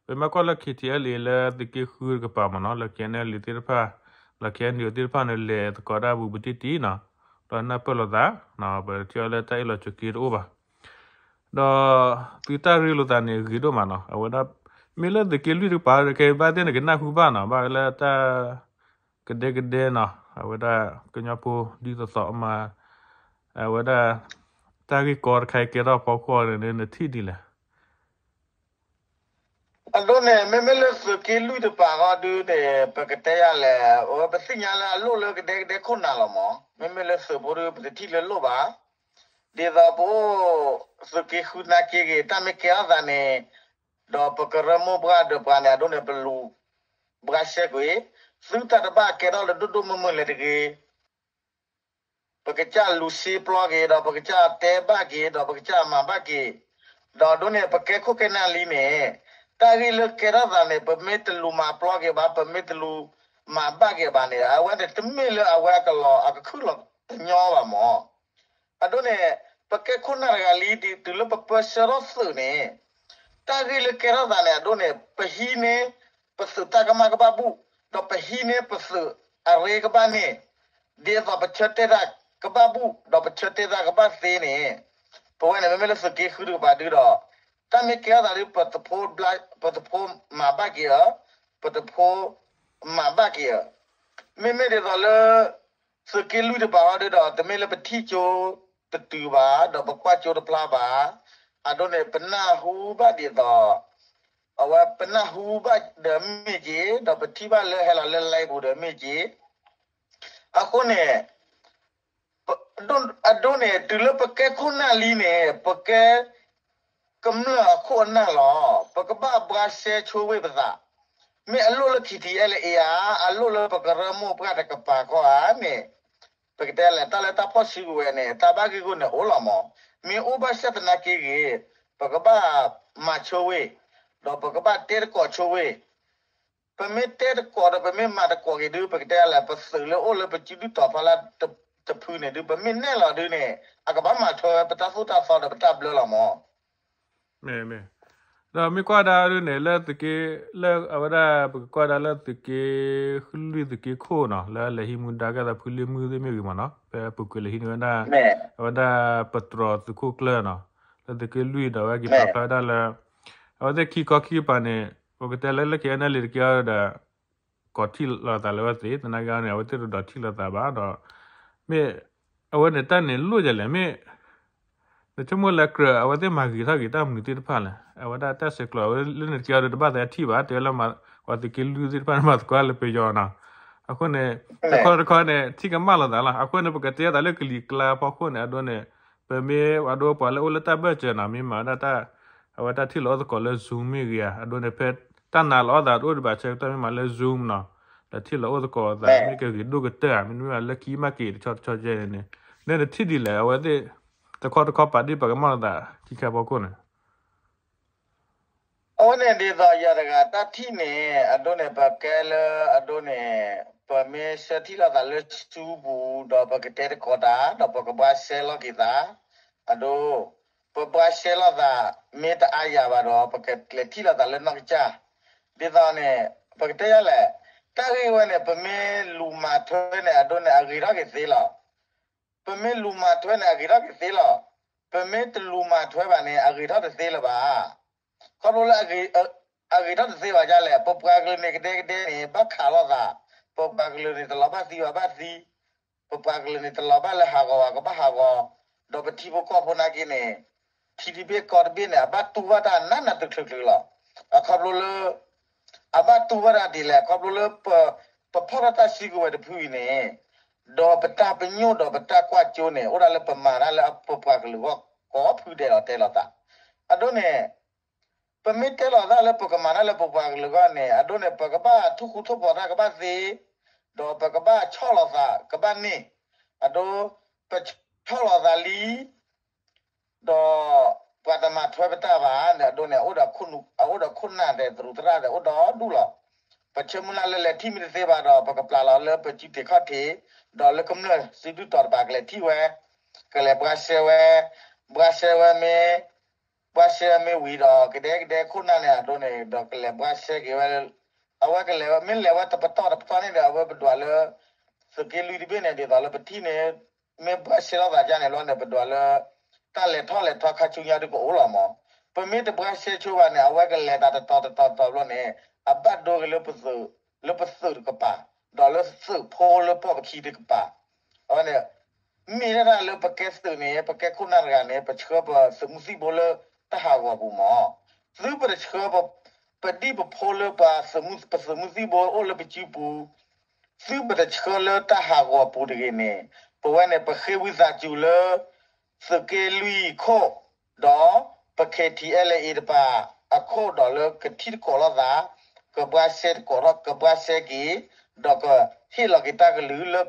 ပမ့ၢ်ကွၢ်လၢ K T L A လၢသုးက့ဃုတကပၤမ့ၢ်နီၤ လၢ K N L A သ့ၣ်တဖၣ် လၢ K N U သ့ၣ်တဖၣ်န့ၣ် လဲၤသကိးတၢ်ဘူးဘူးတံၢ်တံၢ်နီၤ ဒီးနၢ်ပၢၢ်လိာ်သး ပထံၣ်အီၤလၢတၢ်အ့ၣ်လိာ်ဆိးက့တအိၣ်ဘၣ် ဒီးသုတၢ်ရ့လိာ်သးန့ၣ် ဂ့ၤဒိၣ်မးနီၤ အဝဲဒၣ် မ့ၢ်လၢသုးက့လွံၢ်တကပၤဒီး ခဲအံၤဘၣ်သ့ၣ်န့ၣ် ကနၢ်ဟူဘၣ်နီၤ ဘၣ်လၢတၢ် ကဒဲကဒဲနီၤ အဝဲဒၣ်ကညီဖိဒ်သိးသိးမး အဝဲဒၣ် တၢ်ဂ့ၢ်ကီတခါအံၤကဲထီၣ်အဖီခိၣ်န့ၣ် နထံၣ်ဒ်လဲၣ် အဒိန့ၣ် မ့မ့ၢ်လၢသုးက့လွံၢ်တကပၤဃီဒုန့ၣ် ပကတဲယၤလဲၣ် ပသ့ၣ်ညါလၢအလိၣ်လၢကဒဲကဒဲခိၣ်နၢ်လီၤမး မ့မ့ၢ်လၢသုးဖိဒု ပတထံၣ်လၢလိၣ်ဘၣ် ဒ်သိးပအိၣ်သုးက့ဃုနာ်က့ဂ့ၤ တၢ်မ့ၢ်ကဲထီၣ်သးန့ၣ် ဒီးပကရၢမိၢ်ပှၢ်ဒီးပှၤန့ၣ် အဒိန့ၣ် ပလူၤ ဘှါရှဲကွံာ် သုတၢ်တဘၣ်ကဲထီၣ်လၢဒိၣ်ဒိၣ်မုၢ်မုၢ်လဲၣ်တဂ့ၤ ပကစၢ်လူၤဆ့ပျီက့ၤ ဒီးပကစၢ်တဲဘၣ်က့ၤ ဒီးပကစၢ်မၤဘၣ်က့ၤ ဒီးဒိန့ၣ် ပကဲခိၣ်ကဲနၢ်လံန့ၣ် တၢ်ဂ့ၢ်လၢကဲထီၣ်သးန့ၣ် ပမ့ၢ်တလူၤမၤပျီက့ၤဘၣ် ပမ့ၢ်တလူၤမၤဘၣ်က့ၤဘၣ်န့ၣ် အဝဲန့ၣ်တမ့ၢ်လၢအဝဲအကလီၤအကခုၣ်လီၤတညီဘၣ်မး အဒိန့ၣ် ပကဲခိၣ်နၢ်တဂၤလံ ဒ်တုၤလၢပပၢဆှၢထီၣ်သုးန့ၣ် တၢ်ဂ့ၢ်လၢကဲထီၣ်သးန့ၣ် အဒိန့ၣ် ပဟံးန့ၢ် ပသုးတၢ်ကမၣ်ကဘၣ်ဘူၣ် ဒီးပဟံးန့ၢ်ပသုးအရ့ကဘၣ်န့ၣ် ဒ်သိးပဆၢတဲာ်တၢ်ကဘၣ်ဘူၣ် ဒီးပဆၢတဲာ်တၢ်ကဘၣ်သ့န့ၣ် ပဝဲန့ၣ် မ့မ့ၢ်လၢသုးက့ဃုတကပၤဒုဒီး တၢ်မ့ၢ်ကဲထီၣ်သးဒု ပတဖိမၤဘၣ်က့ၤဧါ, ပတဖိမၤဘၣ်က့ၤဧါ. မ့မ့ၢ်ဒ်သိးလၢ သုးက့လွံၢ်တကပၤဃီဒုဒီး တမ့ၢ်လၢပထံၣ်ကၠိတတုၤဘၣ် ဒီးပကွၢ်ကၠိတဖျါဘၣ်. အဒိန့ၣ် ပနၢ်ဟူဘၣ်ဒ်သိး အဝဲပနၢ်ဟူဘၣ်ဒီးမ့ၢ်က့ၤ ဒီးပထံၣ်ဘၣ်လၢဟဲလီၤလၢ live ပူၤဒီးမ့ၢ်က့ၤ အဃိန့ၣ် အဒိန့ၣ် တုၤလၢပကဲခိၣ်နၢ်လံန့ၣ် ပကဲကမျၢၢ်အခိၣ်အနၢ်လီၤ. ပကဘၣ်ဘှါရှဲဆိဝ့ၢ်ပသး, မ့ၢ်အလိၣ်လၢ KTLA ဧါ, အလိၣ်လၢပကရၢမိၢ်ပှၢ်တကပၤခီဧါန့ၣ် ပကတဲလဲၣ် တၢ်လၢတၢ်ဖီၣ်စုကဝဲၤန့ၣ် တၢ်ဘၣ်ဂ့ၢ်ဂီၢ်န့ၣ်အိၣ်လီၤမး. မ့ၢ်အိၣ်ဘၣ်ဆၣ်သနာ်က့ဂ့ၤ ပကဘၣ်မၤဆိဝ့ၢ်, ဒီးပကဘၣ်တဲသကိးဆိဝ့ၢ် ပမ့ၢ်တဲသကိးဒီးပမ့ၢ်မၤသကိးက့ၤဒု ပကတဲလဲၣ် ပသုးလၢအိၣ်လၢပစုဒုၣ်တီၤဖီလာ်တဖုန့ၣ်ဒု ပမ့ၢ်နဲၣ်လီၤဒုန့ၣ် အကဘၣ်မၤထွဲဝဲပတၢ်သိၣ်တၢ်သီဒီးပတၢ်ဘျၢလီၤမး. မ့ၢ်, ဒီးမ့ၢ်ကွၢ်ဒၣ်ဒုန့ၣ် လၢသုးက့, လၢအဝဲဒၣ်ပကကွၢ်ဒၣ်လၢသုးက့လွံၢ်သုးက့ခိၣ်နီၤ လၢလဲၤဟံးမူဒါကဲသးဖုလံမုၢ်သ့ၣ်မ့ၢ်ဂ့ၤမးနီၤ ဖဲအပူၤကွံာ်လဲၤဟံးန့ၢ်ဝဲဒၣ် အဝဲဒၣ်ပတြီၤသုးခိၣ်ကျၢၢ်နီၤ လၢသုးက့လွံၢ်ဒီးအဝဲက့ၤပာ်ဖျါဝဲဒၣ်လၢ အဝဲသ့ၣ်ခံခီခံကပၤန့ၣ် ပကတဲလၢလၢ KNLA တက့ၢ်ဒီး ကိးထံၣ်လိာ်သးလၢအဝဲသ့ၣ် သနာ်က့န့ၣ် အဝဲသ့ၣ်တဒိးထံၣ်လိာ်သးဘၣ်ဒီး မ့ၢ် အဝဲန့ၣ်တၢ်န့ၣ်လိၣ်ဒ်လဲၣ် မ့ၢ် နဆိကမိၣ်လၢကြၢးအဝဲသ့ၣ်မၤဂ့ၤထီၣ်က့ၤတၢ်မနုၤသ့ၣ်တဖၣ်လဲၣ် အဝဲဒၣ်တၢ်ဆဲးကျိးအဝဲလၢန့ၣ်တက့ၢ်ဒီးတဘၣ်သးထံၣ်ဘၣ် တဲလၢ ပှၤသုးက့လွံၢ်သ့ၣ်တဖၣ်န့ၣ် မၤသကိးလၢပယီၤနီၤ အဃိန့ၣ် တခီတခီန့ၣ် ထံၣ်ကမၣ်လိာ်သးလီၤ အဃိန့ၣ် ပကတဲသးလၢကလံၤကျါဖီခိၣ်န့ၣ် အဒိန့ၣ် ပမ့ၢ်အဒိပှၤလၢအိၣ်လၢတၢ်ဘၢၣ်စၢၤနီၤ မ့ၢ်မၤဝဲဒၣ်တၢ် အဝဲတၢ်ထံၣ်လိာ်အိၣ်သကိးလၢ Zoom မ့ၢ်ဂ့ၤဧါ အဒိန့ၣ် ဖဲတၢ်နာ်လီၤအီၣ်သးတအိၣ်ဒံးဘၣ်ဆၢကတီၢ်မ့ၢ်မၤလၢ Zoom နီၤ ဒီးထံၣ်လိာ်အိၣ်သကိးအသး မ့ၢ်ကဂ့ၤဒိၣ်ကတၢၢ်ဧါ မ့တမ့ၢ်ဘၣ်လၢခံမးက့ၤတဆီတဆီကဲန့ၣ်န့ၣ် နထံၣ်ဒ်လဲၣ် အဝဲသ့ၣ် တခီတခီပာ်ဒ်ပှၤကမၣ်လိာ်သး ခံခါဖီခိၣ်န့ၣ် အဝဲန့ၣ်ဒ်သိးယၤတဂၤတၢ်ထံၣ်န့ၣ် အဒိန့ၣ် ပကဲလၢအဒိန့ၣ် ပမ့ၢ်ဆှၢထံၣ်လိာ်သးလၢ Zoom ပူၤ ဒီးပကတဲသကိးတၢ် ဒီးပကဘှါရှဲလိာ်က့ၤသး အဒိ ပဘှါရှဲလိာ်သး မ့ၢ်တအါယၤဘၣ်ဒီး ပကလဲၤထံၣ်လိာ်သးလၢနီၢ်ကစၢ် ဒ်သိးန့ၣ် ပကတဲယၤလဲၣ် တၢ်ဂ့ၢ်ဝဲန့ၣ် ပမ့ၢ်လူၤမၤထွဲန့ၣ် အဒိန့ၣ် အဂ့ၤထီၣ်က့ၤသ့လီၤ ပမ့ၢ်လူၤမၤထွဲန့ၣ် အဂ့ၤထီၣ်က့ၤသ့လီၤ. ပမ့ၢ်တလူၤမၤထွဲဘၣ်န့ၣ် အဂ့ၤထီၣ်တသ့လၢၤဘၣ်. ခီဖျိလၢ အဂ့ၤထီၣ်တသ့ဘၣ်ဒ်လဲၣ်, ပပှၤကလုာ်န့ၣ်ကဒဲကဒဲန့ၣ် ဘၣ်ခးလိာ်သး, ပပှၤကလုာ်န့ၣ် တလီၤဘၣ်သံဘၣ်ဘၣ်သံ, ပပှၤကလုာ်န့ၣ် တလီၤဘၣ်လၢဟးဂီၤဘၣ်ကဘၣ်ဟးဂီၤ, ဒီးပထံဖိကီၢ်ဖိနာ်က့န့ၣ် ထံတဘ့ၣ်ကီၢ်တဘ့ၣ်န့ၣ် အဘၣ်တူၢ်ဘၣ်တၢ်နးနးတချုးချုးလီၤ. အခီဖျိလၢ အဘၣ်တူၢ်ဘၣ်တၢ်ဒ်လဲၣ်, အခီဖျိလၢ ပဖီၣ်ထီၣ်တၢ်စုကဝဲၤတဖုအံၤန့ၣ်, ဒီးပတၢ်ပညိၣ်ဒီးပတၢ်ကွၢ်ကၠိန့ၣ် အိၣ်ဒၣ်လၢပမၤတၢ်လၢပပှၤကလုာ်အဂီၢ်ကိးဖုဒဲးလီၤတဲလီၤသး. အဒိန့ၣ် ပမ့ၢ်တဲလိာ်သးလၢပကမၤတၢ်လၢပပှၤကလုာ်အဂီၢ်န့ၣ် အဒိန့ၣ် ပကဘၣ်ထိၣ်ဃူထိၣ်ဖိးတၢ်ကဘၣ်သ့, ဒီးပကဘၣ်ဆီၣ်လီၤသးကဘၣ်န့ၢ်, အဒိ ပဆီၣ်လီၤသးလံ ဒီးပှၤတမၤထွဲပတၢ်ဘၣ်န့ၣ် အဒိန့ၣ် အအိၣ်ဒီးခိၣ်နၢ်ဒီးသရူးသရၣ်ဒီးအိၣ်ဒီဒူၣ်လီၤ. ပဆၢမုၢ်လၢ်လၢလဲၤထံၣ်မ့ၢ်တသ့ဘၣ်ဒီး ပကပျၢ်လီၤလၢပစုတ့ၢ်ခီၣ်ထံး, ဒီးလၢကမျၢၢ်စုဒုၣ်တီၤတဖၣ်ကလဲၤထံၣ်ဝဲ, ကလဲၤဘှါရှဲဝဲ, ဘှါရှဲဝဲမ့ၢ် ဘှါရှဲမ့ၢ်ဝံၤဒီး ကဒဲကဒဲခိၣ်နၢ်န့ၣ် အဒိန့ၣ် ဒီးကလဲၤဘှါရှဲက့ၤဝဲ, အဝဲကလဲၤဝဲ မ့ၢ်လဲၤဝဲတပတီၢ်တပတီၢ်န့ၣ်ဒီး အဝဲပဒွးလၢ သုးက့လွံၢ်တဘ့ၣ်န့ၣ် ဒ်သိးလၢပထံၣ်န့ၣ် မ့ၢ်ဘှါရှဲလိာ်သးဒ်န့ၣ်ဘျီန့ၣ် ပဒွးလၢ တၢ်လဲၤထီၣ်လဲၤထီခါဆူညါဒုးကအိၣ်လီၤမး. ပမ့ၢ်တဘှါရှဲဆိဘၣ်န့ၣ် အဝဲကလဲၤသးတတီၤတတီၤတတီၤဘျီန့ၣ် အဘၣ်ဒိက့ၤလၢပသုး, လၢပသုးတကပၤ, ဒီးလၢသုးဖိလၢပီၢ်ပခံတကပၤ. အဝဲန့ၣ် မ့ၢ်ဒၣ်လၢပကဲသုးန့ၣ် ပကဲခိၣ်နၢ်တဂၤန့ၣ် ပဆှၢပသုးမုၢ်သံၣ်ဘိလၢတၢ်ဟးဂီၤပူၤမး. သုပတဆှၢ ပဒံၣ်ပဖိလၢပှၤ ပသုးမုၢ်သံၣ်ဘိအိၣ်လၢပစုပူၤ, သုပတဆှၢလၢတၢ်ဟးဂီၤပူၤတဂ့ၤန့ၣ် ပဝဲန့ၣ် ပဃ့ဝံသးစူၤလၢ သုးက့လွံၢ်ခိၣ်, ဒီးပ K T L A တပၤအခိၣ်ဒီးလၢကထံၣ်သကိးလိာ်သး, ကဘှါရှဲသကိးထီၣ် ကဘှါရှဲက့ၤ, ဒီးကဟ့ၣ်လီၤက့ၤတၢ်ကလုၢ်လၢ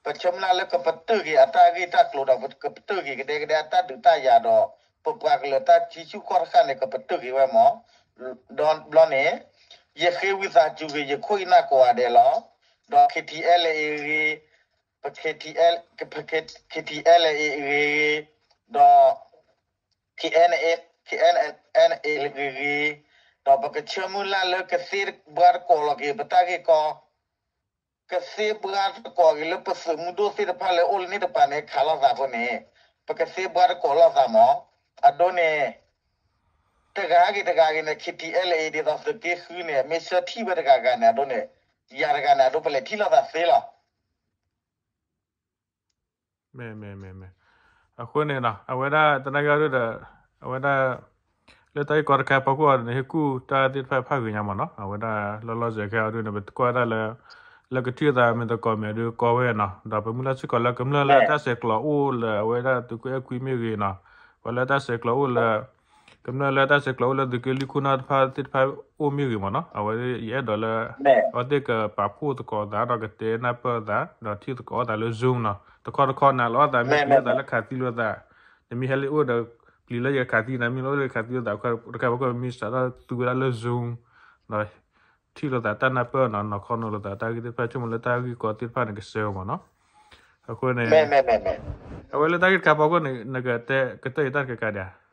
ပဆၢမုၢ်လၢ်လၢကပတုာ်က့ၤအတၢ်ဂ့ၢ်တၢ်ကျိၤဒီး ကပတုာ်က့ၤကဒဲကဒဲအတၢ်ဒုးတၢ်ယၤဒီး ပပှၤကလုာ်တၢ်ထံဆူၣ်ကီၢ်တဃၣ်န့ၣ် ကပတုာ်က့ၤဝဲမး. ဒီးဘျီန့ၣ် ယဃ့ဝံသးစူၤက့ၤ ယခိၣ်ယနၢ်ကိးဂၤဒဲးလီၤ. ဒီး K T L A ဂ့ၤ, ပ K T L, K T L A ဂ့ၤဂ့ၤ, ဒီး K N A, K N A ဂ့ၤဂ့ၤ, ဒီးပကဆၢမုၢ်လၢ်လၢကသ့ဘှါသကိးလီၤက့ၤပတၢ်ဂ့ၢ်ကီ ကသ့ဘှါသကိးက့ၤလၢပသုးမုၢ်ဒိၣ်သ့ၣ်တဖၣ်လၢအိၣ်လၢန့ၣ်တပၤန့ၣ် ခးလိာ်သးအဃိန့ၣ် ပကသ့ဘှါသကိးလိာ်သးမး. အဒိန့ၣ် တဂၤဂ့ၤတဂၤဂ့ၤန့ၣ် K T L A ဒ်သိးသုးက့ဃုန့ၣ် မ့ၢ်ဆၢထံၣ်ဝဲတဂၤဂၤန့ၣ် အဒိန့ၣ် ယၤတဂၤန့ၣ် အဒိပလဲၤထံၣ်လိာ်သးသ့လီၤ. မ့ၢ် မ့ၢ် မ့ၢ် မ့ၢ်, အဃိန့ၣ် အဝဲဒၣ်တနာ်က့ၤအီၤဒုဒီး အဝဲဒၣ် လၢတၢ်ဂ့ၢ်ကီတခါဖီခိၣ်အီၤန့ၣ် ဟ့ၣ်ကူၣ်တၢ်သ့ၣ်တဖၣ်ဖးဂ့ၤညါမးနီၤ. အဝဲဒၣ်လီၤလီၤဆဲးဆဲးခဲအီၤဒုန့ၣ် ပသကိးဝဲဒၣ်လၢ လၢကထံၣ်သးမ့ၢ်သကိးမ့ၢ်ဒုကီဝဲနီၤ. ဒီးပမုၢ်လၢ်စ့ၢ်ကီးလၢကမျၢၢ်လၢတၢ်ဆဲးကျိးအိၣ်လၢအဝဲဒၣ်သုးခိၣ်အဲၣ်ခွံမ့ၢ်ဂ့ၤနီၤ, ပှၤလၢတၢ်ဆဲးကျိးအိၣ်လၢ ကမျၢၢ်လၢတၢ်ဆဲးကျိးအိၣ်လၢသုးက့လွံၢ်ခိၣ်နၢ်တဖၣ်သ့ၣ်တဖၣ်အိၣ်မ့ၢ်ဂ့ၤမးနီၤ, အဝဲယအဲၣ်ဒိးလၢ အဝဲသ့ၣ်ကပာ်ဖှိၣ်သကိးသးဒီးကတဲနၢ်ပၢၢ်သး ဒီးထံၣ်သကိးအီၣ်သးလၢ Zoom နီၤ. တခီတခီနၤလီၤအီၣ်သးမ့ၢ်ပျံၤလိာ်သးလၢခးသံလိာ်သး, နမ့ၢ်ဟဲလၢအိၣ်ဒီး ပျံၤလၢယကခးသံနၤ မ့ၢ်လၢအိၣ်လၢခးသံလိာ်သး တခါဖီခိၣ်မ့ၢ်စးထီၣ်သူဝဲဒၣ်လၢ Zoom ဒီး ထံၣ်လိာ်သးတၢ်နၢ်ပၢၢ်နီၤ, နီၤခီနီၤလိာ်သးတၢ်ဂ့ၢ်သ့ၣ်တဖၣ် ဆိကမိၣ်လၢတၢ်ဂ့ၢ်ကီသ့ၣ်တဖၣ်န့ၣ် ကဆှၢမးနီၤ. အဃိန့ၣ် အဝဲလၢတၢ်ဂ့ၢ်တခါဖီခိၣ်န့ၣ် နကတဲကတၢၢ်ယတၢ်တကးကါဒံးဧါ.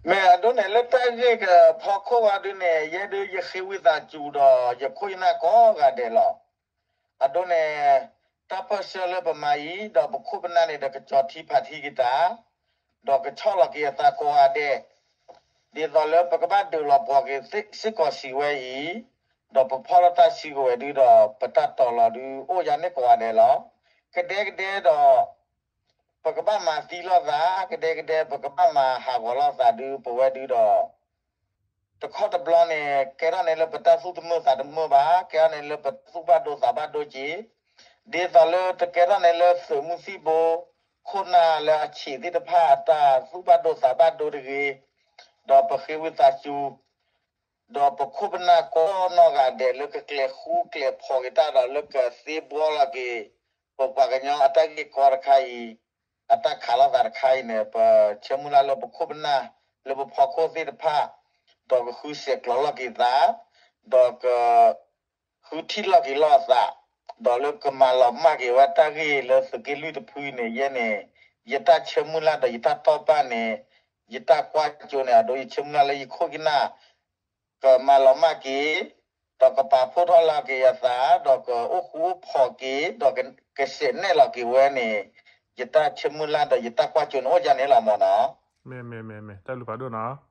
မ့ၢ်အဒိန့ၣ် လၢတၢ်ဂ့ၢ်ကဖီခိၣ်ဝဲဒုန့ၣ် ယဲဒုးယဃ့ဝံသးစူၤဒီး ယခိၣ်ယနၢ်ကိးဂၤဒဲးလီၤ. အဒိန့ၣ် တၢ်ပၢၢ်ဆၢလၢပမၤအံၤ ဒီးပခိၣ်ပနၢ်န့ၣ်ဒီး ကကၠီၤထံဖးထံက့ၤတၢ်, ဒီးကဆီၣ်လီၤက့ၤအသးကိးဂၤဒဲး, ဒ်သိးလၢပကဘၣ်ဒုးလီၤပှီၤက့ၤစ့ၢ်ကီးစံးဝဲအံၤ, ဒီးပဖီၣ်လိာ်တၢ်စုကဝဲၤဒုဒီး ပတၢ်တီၤလီၤဒုအိၣ်ယၤန့ၣ်ကိးဂၤဒဲးလီၤ. ကဒဲကဒဲဒီး ပကဘၣ်မၤသံလိာ်သး, ကဒဲကဒဲ ပကဘၣ်မၤဟးဂီၤလိာ်သးဒု ပဝဲဒုဒီး တခီတဘျီန့ၣ် ကဲထီၣ်န့ၢ်လၢပတၢ်သူၣ်တမုာ်သးတမုာ်ဘၣ်, ကဲထီၣ်န့ၢ်လၢပတၢ်သူၣ်ဘၣ်ဒိသးဘၣ်ဒိက့ၤ, ဒ်သိးလၢတကဲထီၣ်န့ၢ်လၢသုးမုၢ်သံၣ်ဘိ ခိၣ်နၢ်လၢအဆံးသ့ၣ်တဖၣ်အတၢ်သူၣ်ဘၣ်ဒိသးဘၣ်ဒိတဂ့ၤ, ဒီးပဃ့ဝံသးစူၤ ဒီးပခိၣ်ပနၢ်ကိးနီၢ်ဂၤဒဲးလၢကကျဲၤဃူကျဲၤဖိးက့ၤတၢ်ဒီးလၢကသ့ဘှီလီၤက့ၤ ပပှၤကညီအတၢ်ဂ့ၢ်ကီတခါအံၤ, အတၢ်ခးလိာ်သးတခါအံၤန့ၣ် ပဆၢမုၢ်လၢ်လၢပခိၣ်ပနၢ် လၢပဖီခိၣ်သ့ၣ်တဖၣ်, ဒီးကဃုဆဲးကျိးလိာ်က့ၤသး, ဒီးက ဃုထံၣ်လိာ်က့ၤလိာ်သး, ဒီးလၢကမၤလီၤမၢ်က့ၤဝဲတၢ်ဂ့ၢ်လၢသုးက့လွံၢ်တဖုန့ၣ် ယဲန့ၣ် ယတၢ်ဆၢမုၢ်လၢ်ဒီးယတၢ်တီၢ်ပာ်န့ၣ်, ယတၢ်ကွၢ်ကၠိန့ၣ် အဒိယဆၢမုၢ်လၢ်လၢယခိၣ်ယနၢ် ကမၤလီၤမၢ်က့ၤ, ဒီးကပာ်ဖှိၣ်ထီၣ်လီၤက့ၤအသး, ဒီးကအိၣ်ဃူအိၣ်ဖိးက့ၤ, ဒီးကစဲးနဲၣ်လီၤက့ၤဝဲန့ၣ်, ယတၢ်ဆၢမုၢ်လၢ်ဒီးယတၢ်ကွၢ်ကၠိန့ၣ်အိၣ်ဒ်န့ၣ်လီၤမ့ၢ်နီၤ. မ့ၢ် မ့ၢ် မ့ၢ် မ့ၢ် တၢ်ဘျုးဖးဒိၣ်နီၤ.